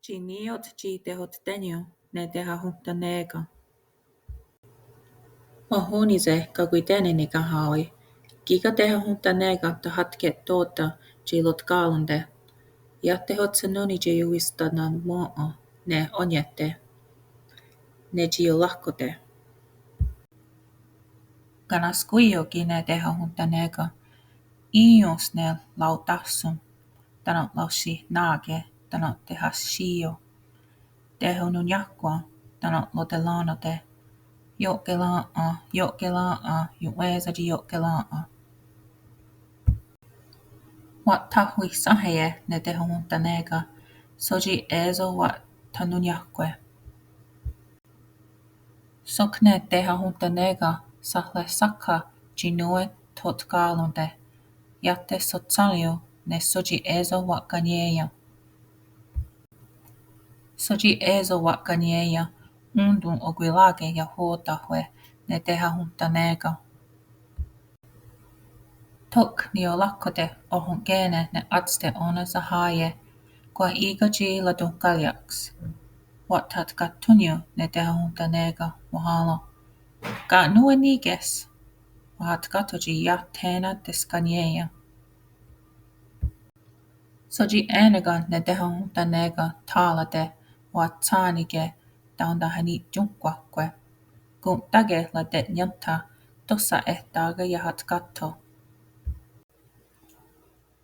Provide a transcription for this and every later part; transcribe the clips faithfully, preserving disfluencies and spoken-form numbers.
Tsi ní:ioht tsi tehotténion ne tehahonhtané:ken. Wahón:nise' kakwitè:ne nikanhá:wi, kí:ken tehahonhtané:ken tahatke'tó:ten tsi iotká:ronte'. Iah tehotshennón:ni tsi iohwistanahwèn:'a ne óniehte' ne tsi ioráhkote'. Kanahskwí:io ki' ne tehahonhtané:ken í:ie's ne raotáhson, tánon raohsihná:ke, tánon tehahsí:io, tehononniáhkwen, tánon roterennó:te'. Io'kerèn:'a, io'kerèn:'a, ion'wé:sen tsi io'kerèn:'a. Wa'tháhwi'sénhaie' ne tehahonhtané:ken, sótsi é:so wa'thenonniáhkwen. Sok ne tehahonhtané:ken sahrehsákha tsi nón:we thotkà:ronte', iah tesotshén:rion ne sótsi é:so wa'kanié:ien. Sótsi é:so wa'kanié:ien, ón:ton okwirá:ke iahò:ten'we' ne tehahonhtané:ken. Tok niioráhkote' ohon'kè:ne ne átste ó:nen sahá:ie', kwah í:ken tsi ratonhkária'ks. Wa'thatkáhthonnion ne tehahonhtané:ken wahèn:ron', ka' nón:we ní:ke's? Wahatkátho' tsi iah thé:nen teskanié:ien. Sótsi è:neken ne tehahonhtané:ken thá:rate' wa'tshà:nike' taontahani'tsiónhkwahkwe'. Kontá:ke rate'niéntha' tóhsa ehtà:ke iahakátho'.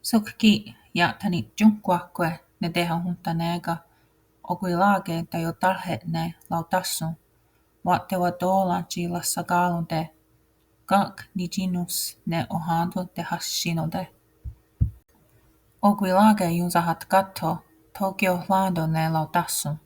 Sok ki' ia'thani'tsiónhkwahkwe' ne tehahonhtané:ken, okwirá:ke taiotáhrhe' ne raotáhson. Wa'tewatò:ren tsi rasakà:ronte'. Ken' nitsí:nons ne ohén:ton tehahsín:rote'. Okwirá:ke ionsahatkátho' tho ki' ohrèn:ton ne raotáhson.